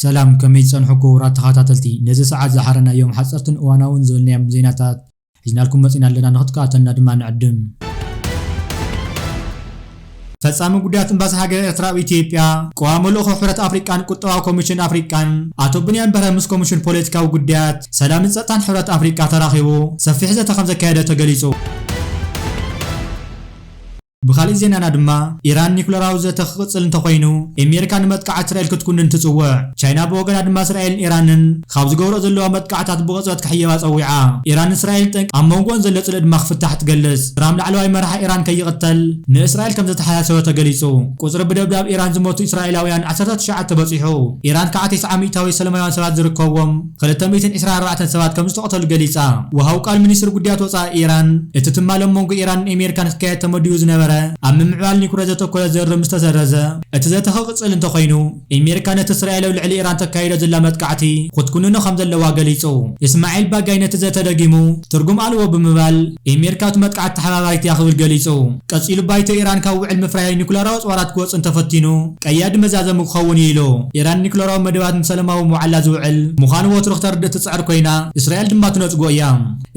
ሰላም፣ ከመይ ትጸንሑ ክቡራት ተኸታተልቲ? ነዚ ሰዓት ዝሓረናዮም ሓጸርትን እዋናውን ዝበልናዮም ዜናታት ሒዝናልኩም መጺና ኣለና፣ ንኽትከታተልና ድማ ንዕድም። ፈጻሚ ጉዳያት ኤምባሲ ሃገረ ኤርትራ ኣብ ኢትዮጵያ፣ ቀዋሚ ልኡኽ ሕብረት ኣፍሪቃን ቁጠባዊ ኮሚሽን ኣፍሪቃን ኣቶ ብንያም በርሀ ምስ ኮሚሽን ፖለቲካዊ ጉዳያት፣ ሰላምን ጸጥታን ሕብረት ኣፍሪቃ ተራኺቡ ሰፊሕ ዘተ ከም ዘካየደ ተገሊጹ። ብኻልእ ዜናና ድማ፣ ኢራን ኒኩለራዊ ዘተ ክቕጽል እንተኾይኑ፣ ኣሜሪካ ንመጥቃዕቲ እስራኤል ክትኩንን ትጽውዕ። ቻይና ብወገና ድማ፣ እስራኤልን ኢራንን ካብ ዝገብርኦ ዘለዋ መጥቃዕታት ብቕጽበት ክሕየባ ጸዊዓ። ኢራን እስራኤል ጠንቂ ኣብ መንጎን ዘሎ ጽልኢ ድማ ክፍታሕ ትገልጽ። ትራምፕ ላዕለዋይ መራሒ ኢራን ከይቕተል ንእስራኤል ከም ዘተሓሳሰበ ተገሊጹ። ቁጽሪ ብደብዳብ ኢራን ዝሞቱ እስራኤላውያን ዓሰርተ ትሽዓተ በጺሑ። ኢራን ከዓ ተስዓ ሚእታዊ ሰላማውያን ሰባት ዝርከብዎም ክልተ ሚእትን ዕስራን ኣርባዕተን ሰባት ከም ዝተቐተሉ ገሊጻ። ወሃው ቃል ሚኒስትሪ ጉዳያት ወጻኢ ኢራን፣ እቲ ትማሊ ኣብ መንጎ ኢራንን ኣሜሪካን ክካየድ ተመዲቡ ዝነበረ ኣብ ምምዕባል ኒኩለር ዘተኮረ ዝርርብ ምስ ተሰረዘ፣ እቲ ዘተ ክቕጽል እንተኾይኑ፣ ኣሜሪካ ነቲ እስራኤል ኣብ ልዕሊ ኢራን ተካይዶ ዘላ መጥቃዕቲ ክትኩንኖ ከም ዘለዋ ገሊጹ። እስማዒል ባጋይ ነቲ ዘተ ደጊሙ ትርጉም ኣልቦ ብምባል፣ ኣሜሪካ እቲ መጥቃዕቲ ተሓባባሪት እያ ክብል ገሊጹ። ቀጺሉ፣ ባይቶ ኢራን ካብ ውዕል ምፍራይ ኒኩለራዊ ኣጽዋራት ክወጽእ እንተፈቲኑ፣ ቀያዲ መዛዘሚ ክኸውን እዩ ኢሉ። ኢራን ኒኩለራዊ መደባት ንሰላማዊ መውዓላ ዝውዕል ምዃኑ ወትሩ ክተርድእ ትጽዕር ኮይና፣ እስራኤል ድማ ትነጽጎ እያ።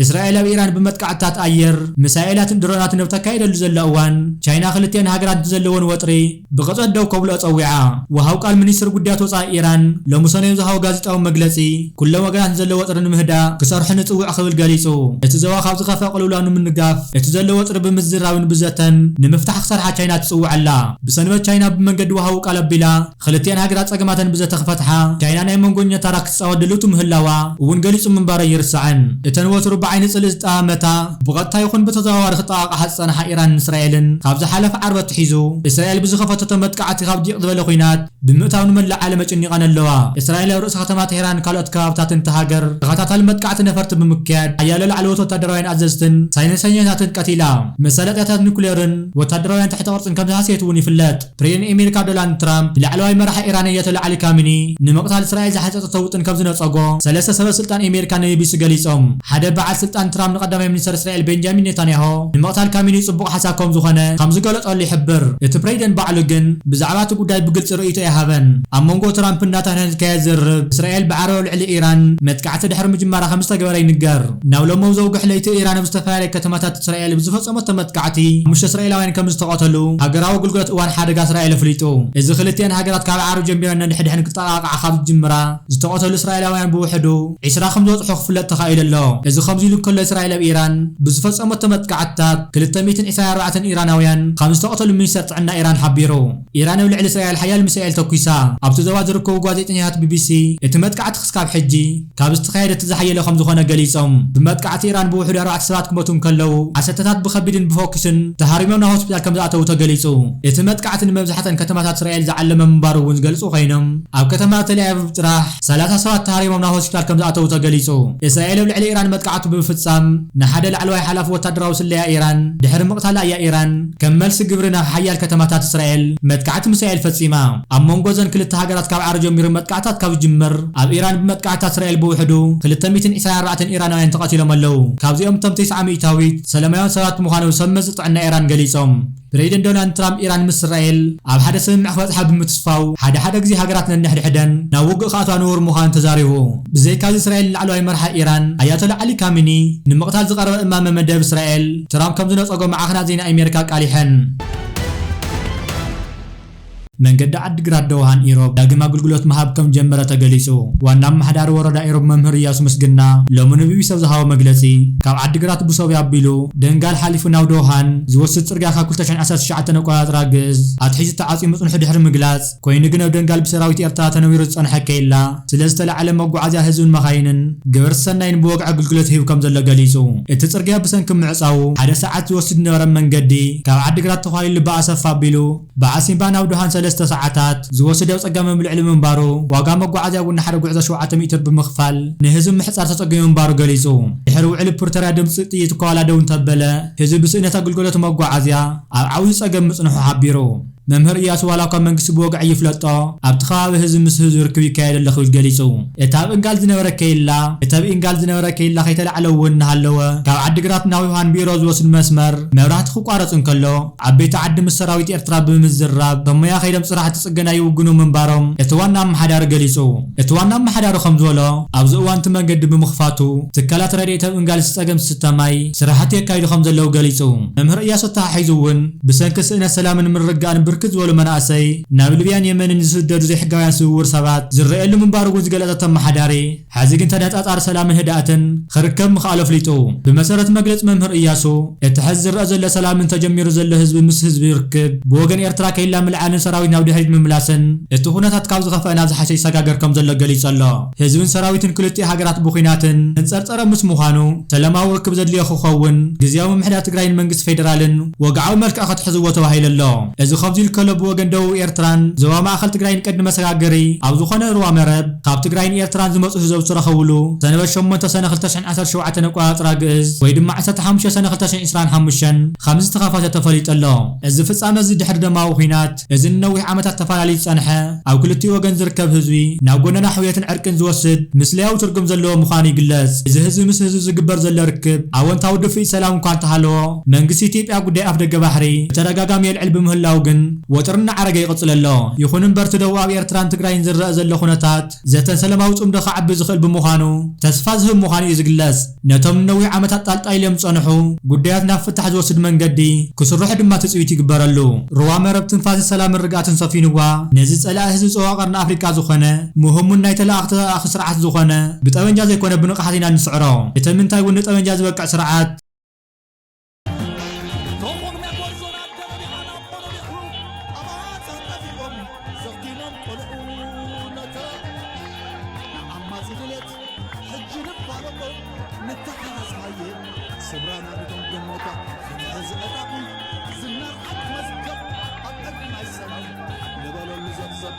እስራኤል ኣብ ኢራን ብመጥቃዕትታት ኣየር፣ ሚሳኤላትን ድሮናትን ኣብ ተካይደሉ ዘሎ እዋን፣ ቻይና ክልቲኣን ሃገራት ዘለወን ወጥሪ ብቕጽበት ደው ከብልኦ ጸዊዓ። ወሃብ ቃል ሚኒስትሪ ጉዳያት ወጻኢ ኢራን ሎሚ ሰኑይ ኣብ ዝሃቦ ጋዜጣዊ መግለጺ፣ ኩሎም ወገናት ንዘሎ ወጥሪ ንምህዳእ ክሰርሑ ንጽውዕ ክብል ገሊጹ። እቲ ዞባ ካብ ዝኸፍአ ቅልውላው ንምንጋፍ እቲ ዘሎ ወጥሪ ብምዝራብን ብዘተን ንምፍታሕ ክሰርሓ ቻይና ትጽውዕ ኣላ። ብሰንበት ቻይና ብመንገዲ ወሃቡ ቃል ኣቢላ፣ ክልቲኣን ሃገራት ጸገማተን ብዘተ ክፈትሓ ቻይና ናይ መንጎኛ ተራ ክትጻወት ድልውቲ ምህላዋ እውን ገሊጹ ምንባሩ ኣይርሳዕን። እተን ወትሩ ብዓይኒ ጽልኢ ዝጠማመታ፣ ብቐጥታ ይኹን ብተዘዋዋሪ ክጠቓቕሓ ዝጸንሓ ኢራንን እስራኤልን፣ ካብ ዝሓለፈ ዓርቢ ኣትሒዙ እስራኤል ብዝኸፈተቶ መጥቃዕቲ ካብ ዲቕ ዝበለ ኲናት ብምእታው ንመላእ ዓለም ኣጨኒቐን ኣለዋ። እስራኤል ኣብ ርእሲ ከተማ ቴህራን ካልኦት ከባብታትን እታ ሃገር ተኸታታሊ መጥቃዕቲ ነፈርቲ ብምክያድ፣ ሓያሎ ላዕለዎት ወታደራውያን ኣዘዝትን ሳይንሰኛታትን ቀቲላ። መሳለጥያታት ኒኩሌርን ወታደራውያን ትሕተ ቅርጽን ከም ዝሃሰየት እውን ይፍለጥ። ፕሬዝደንት ኣሜሪካ ዶናልድ ትራምፕ ንላዕለዋይ መራሒ ኢራን ኣያቶላ ዓሊ ካሚኒ ንምቕታል እስራኤል ዝሓንጸጸቶ ውጥን ከም ዝነጸጎ ሰለስተ ሰበ ስልጣን ኣሜሪካ ንቢቢሲ ገሊጾም። ሓደ በዓል ስልጣን ትራምፕ ንቀዳማይ ሚኒስተር እስራኤል ቤንጃሚን ኔታንያሁ ንምቕታል ካሚኒ ጽቡቕ ሓሳብ ከም ዝኾነ ከም ዝገለጸሉ ይሕብር። እቲ ፕሬዝደንት ባዕሉ ግን ብዛዕባ እቲ ጉዳይ ብግልጺ ርእይቶ ኣይሃበን። ኣብ መንጎ ትራምፕን ኔታንያሁ ዝካየድ ዝርርብ፣ እስራኤል ብዓረብ ኣብ ልዕሊ ኢራን መጥቃዕቲ ድሕሪ ምጅማራ ከም ዝተገበረ ይንገር። ናብ ሎሚ ኣብ ዘውግሕ ለይቲ ኢራን ኣብ ዝተፈላለየ ከተማታት እስራኤል ብዝፈጸመቶ መጥቃዕቲ ሓሙሽተ እስራኤላውያን ከም ዝተቐተሉ ሃገራዊ ኣገልግሎት እዋን ሓደጋ እስራኤል ኣፍሊጡ። እዚ ክልቲኣን ሃገራት ካብ ዓርቢ ጀሚረን ነንሕድሕደን ክጠቓቕዓ ካብ ዝጅምራ ዝተቐተሉ እስራኤላውያን ብውሕዱ ዒስራ ከም ዝበጽሑ ክፍለጥ ተኻኢሉ ኣሎ። እዚ ከምዚ ኢሉ እንከሎ፣ እስራኤል ኣብ ኢራን ብዝፈጸመቶ መጥቃዕትታት ክልተ ሚእትን ዕስራን ኣርባዕተን ኢራናውያን ከም ዝተቐተሉ ሚኒስተር ጥዕና ኢራን ሓቢሩ። ኢራን ኣብ ልዕሊ እስራኤል ሓያል ሚሳኤል ተኲሳ። ኣብቲ ዞባ ዝርከቡ ጋዜጠኛታት ቢቢሲ፣ እቲ መጥቃዕቲ ክስካብ ሕጂ ካብ ዝተኻየደ እቲ ዝሓየለ ከም ዝኾነ ገሊጾም። ብመጥቃዕቲ ኢራን ብውሕዱ ኣርባዕተ ሰባት ክሞቱ እንከለዉ፣ ዓሰርተታት ብኸቢድን ብፎኪስን ተሃሪሞም ናብ ሆስፒታል ከም ዝኣተዉ ተገሊጹ። እቲ መጥቃዕቲ ንመብዛሕትአን ከተማታት እስራኤል ዝዓለመ ምንባሩ እውን ዝገልጹ ኮይኖም፣ ኣብ ከተማ ተል ኣቪቭ ጥራሕ ሰላሳ ሰባት ተሃሪሞም ናብ ሆስፒታል ከም ዝኣተዉ ተገሊጹ። እስራኤል ኣብ ልዕሊ ኢራን መጥቃዕቲ ብምፍጻም፣ ንሓደ ላዕለዋይ ሓላፊ ወታደራዊ ስለያ ኢራን ድሕሪ ምቕታላ እያ ኢራን ከም መልሲ ግብሪ ናብ ሓያል ከተማታት እስራኤል መጥቃዕቲ ሚሳኤል ፈጺማ። ኣብ መንጎ እዘን ክልተ ሃገራት ካብ ዓርቢ ጀሚሩ መጥቃዕታት ካብ ዝጅምር፣ ኣብ ኢራን ብመጥቃዕትታት እስራኤል ብውሕዱ ክልተ ሚእትን ዕስራን ኣርባዕተን ኢራናውያን ተቐቲሎም ኣለዉ። ካብዚኦም እቶም ተስዓ ሚእታዊት ሰላማውያን ሰባት ምዃኖም ሰብ መዚ ጥዕና ኢራን ገሊጾም። ፕሬዝደንት ዶናልድ ትራምፕ፣ ኢራን ምስ እስራኤል ኣብ ሓደ ስምምዕ ክበጽሓ ብምትስፋው፣ ሓደ ሓደ ግዜ ሃገራት ነንሕድሕደን ናብ ውግእ ክኣትዋ ንቡር ምዃኑ ተዛሪቡ። ብዘይካዚ፣ እስራኤል ንላዕለዋይ መራሒ ኢራን ኣያቶላ ዓሊ ካሚኒ ንምቕታል ዝቐረበ እማመ መደብ እስራኤል፣ ትራምፕ ከም ዝነጸጎ ማዕኸናት ዜና ኣሜሪካ ኣቃሊሐን። መንገዲ ዓዲግራት ደውሃን ኢሮብ ዳግም ኣገልግሎት ምሃብ ከም ጀመረ ተገሊጹ። ዋና ኣመሓዳሪ ወረዳ ኢሮብ መምህር እያሱ ምስግና ሎሚ ንቢቢሲ ኣብ ዝሃቦ መግለጺ፣ ካብ ዓዲግራት ብሶብያ ኣቢሉ ደንጋል ሓሊፉ ናብ ደውሃን ዝወስድ ጽርግያ ካብ ክልተ ሽሕን ዓሰርተ ትሽዓተን ኣቆጻጽራ ግእዝ ኣትሒዙ ተዓጽዩ ምጽንሑ ድሕሪ ምግላጽ፣ ኮይኑ ግን ኣብ ደንጋል ብሰራዊት ኤርትራ ተነዊሩ ዝጸንሐ ኬላ ስለ ዝተላዕለ፣ መጓዓዝያ ህዝብን መኻይንን ገበርቲ ሰናይን ብወግዒ ኣገልግሎት ሂቡ ከም ዘሎ ገሊጹ። እቲ ጽርግያ ብሰንኪ ምዕጻዉ ሓደ ሰዓት ዝወስድ ዝነበረ መንገዲ ካብ ዓዲግራት ተዃሊሉ ብኣሰፋ ኣቢሉ ብዓሲምባ ናብ ደውሃን ሰለስተ ሰዓታት ዝወስድ ኣብ ጸጋም ኣብ ልዕሊ ምንባሩ፣ ዋጋ መጓዓዝያ እውን ንሓደ ጉዕዞ ሸውዓተ ሚእቲ ብር ብምኽፋል ንህዝቢ ምሕጻር ተጸጊሙ ምንባሩ ገሊጹ። ድሕሪ ውዕል ፕሪቶርያ ድምጺ ጥይት እኳ ዋላ ደው እንተበለ፣ ህዝቢ ብስእነት ኣገልግሎት መጓዓዝያ ኣብ ዓብዩ ጸገም ምጽንሑ ሓቢሩ። መምህር እያሱ ዋላ እኳ መንግስቲ ብወግዒ ይፍለጦ፣ ኣብቲ ከባቢ ህዝቢ ምስ ህዝቢ ርክብ ይካየድ ኣሎ ክብል ገሊጹ። እቲ ኣብ እንጋል ዝነበረ ከይላ፣ እቲ ኣብ እንጋል ዝነበረ ከይላ ከይተላዕለ እውን እናሃለወ፣ ካብ ዓዲግራት ናብ ዮሃን ቢሮ ዝወስድ መስመር መብራህቲ ክቋረጽ እንከሎ፣ ዓበይቲ ዓዲ ምስ ሰራዊት ኤርትራ ብምዝራብ፣ ተሞያ ከይዶም ስራሕቲ ጽገና ይውግኑ ምንባሮም እቲ ዋና ኣመሓዳሪ ገሊጹ። እቲ ዋና ኣመሓዳሪ ከም ዝበሎ፣ ኣብዚ እዋን እቲ መንገዲ ብምኽፋቱ፣ ትካላት ረድኤት ኣብ እንጋል ዝጸገም ዝስተ ማይ ስራሕቲ የካይዱ ከም ዘለዉ ገሊጹ። መምህር እያሱ ኣተሓሒዙ እውን፣ ብሰንኪ ስእነት ሰላምን ምርግጋእን ብርክት ዝበሉ መናእሰይ ናብ ሊብያን የመንን ዝስደዱ ዘይሕጋውያን ስውር ሰባት ዝረኣየሉ ምንባሩ እውን ዝገለጸ እቲ ኣመሓዳሪ፣ ሕዚ ግን ተነጻጻሪ ሰላምን ህድኣትን ክርከብ ምኽኣሉ ኣፍሊጡ። ብመሰረት መግለጺ መምህር እያሱ፣ እቲ ሕዚ ዝረአ ዘሎ ሰላምን ተጀሚሩ ዘሎ ህዝቢ ምስ ህዝቢ ርክብ ብወገን ኤርትራ ከይላ ምልዓልን ሰራዊት ናብ ድሕሪት ምምላስን እቲ ኩነታት ካብ ዝኸፍአ ናብ ዝሓሸ ይሰጋገር ከም ዘሎ ገሊጹ ኣሎ። ህዝብን ሰራዊትን ክልቲኡ ሃገራት ብኹናትን ተንጸርጸረ ምስ ምዃኑ፣ ሰላማዊ ርክብ ዘድልዮ ክኸውን፣ ግዝያዊ ምምሕዳር ትግራይን መንግስቲ ፌደራልን ወግዓዊ መልክዕ ከትሕዝዎ ተባሂሉ ኣሎ። እዚ ከምዚ ኢሉ ከሎ፣ ብወገን ደቡብ ኤርትራን ዞባ ማእኸል ትግራይን ቀንዲ መሰጋገሪ ኣብ ዝኾነ ሩባ መረብ፣ ካብ ትግራይን ኤርትራን ዝመጹ ህዝቢ ዝተረኸብሉ ሰንበት ሸሞንተ ሰነ ክልተ ሽሕን ዓሰርተ ሸውዓተን ኣቆጻጽራ ግእዝ፣ ወይ ድማ ዓሰርተ ሓሙሽተ ሰነ ክልተ ሽሕን ዕስራን ሓሙሽተን ከም ዝተኸፈተ ተፈሊጡ ኣሎ። እዚ ፍጻመ እዚ ድሕሪ ደማዊ ኲናት፣ እዚ ንነዊሕ ዓመታት ተፈላልዩ ዝጸንሐ፣ ኣብ ክልቲኡ ወገን ዝርከብ ህዝቢ፣ ናብ ጎነና ሕውየትን ዕርቅን ዝወስድ ምስለያዊ ትርጉም ዘለዎ ምዃኑ ይግለጽ። እዚ ህዝቢ ምስ ህዝቢ ዝግበር ዘሎ ርክብ፣ ኣወንታዊ ድፍኢት ሰላም እኳ እንተሃለዎ፣ መንግስቲ ኢትዮጵያ ጉዳይ ኣፍደገ ባሕሪ ብተደጋጋሚ የልዕል ብምህላው ግን፣ ወጥሪ እናዓረገ ይቕጽል ኣሎ። ይኹን እምበር፣ እቲ ደቡብ ኣብ ኤርትራን ትግራይን ዝረአ ዘሎ ኩነታት፣ ዘተን ሰላማዊ ጽምዶ ከዓቢ ዝኽእል ብምዃኑ፣ ተስፋ ዝህብ ምዃኑ እዩ ዝግለጽ። ነቶም ንነዊሕ ዓመታት ጣልጣል ኢሎም ዝጸንሑ ጉዳያት ናብ ፍታሕ ዝወስድ መንገዲ ክስርሑ ድማ ትጽቢት ይግበረሉ። ሩባ መረብ ትንፋሲ ሰላምን ርግኣትን ሰፊንዋ፣ ነዚ ጸላኢ ህዝቢ ጸዋቕር ንኣፍሪቃ ዝኾነ ምህሙን ናይ ተለኣኽቲ ተለኣኺ ስርዓት ዝኾነ ብጠበንጃ ዘይኮነ ብንቕሓት ኢና እንስዕሮ። እቲ ምንታይ እውን ንጠበንጃ ዝበቅዕ ስርዓት፣ ሕጂ ንፋለጦ፣ ንተሓሓዝ ሃየ፣ ስብራና ንደምድሞታ፣ ፍትሒ ዝዕጠቑ፣ ዝናር ሓቂ መዝገብ ኣብ ዕርቂ ናይ ሰላም፣ ንበለሉ ዘብዘብ፣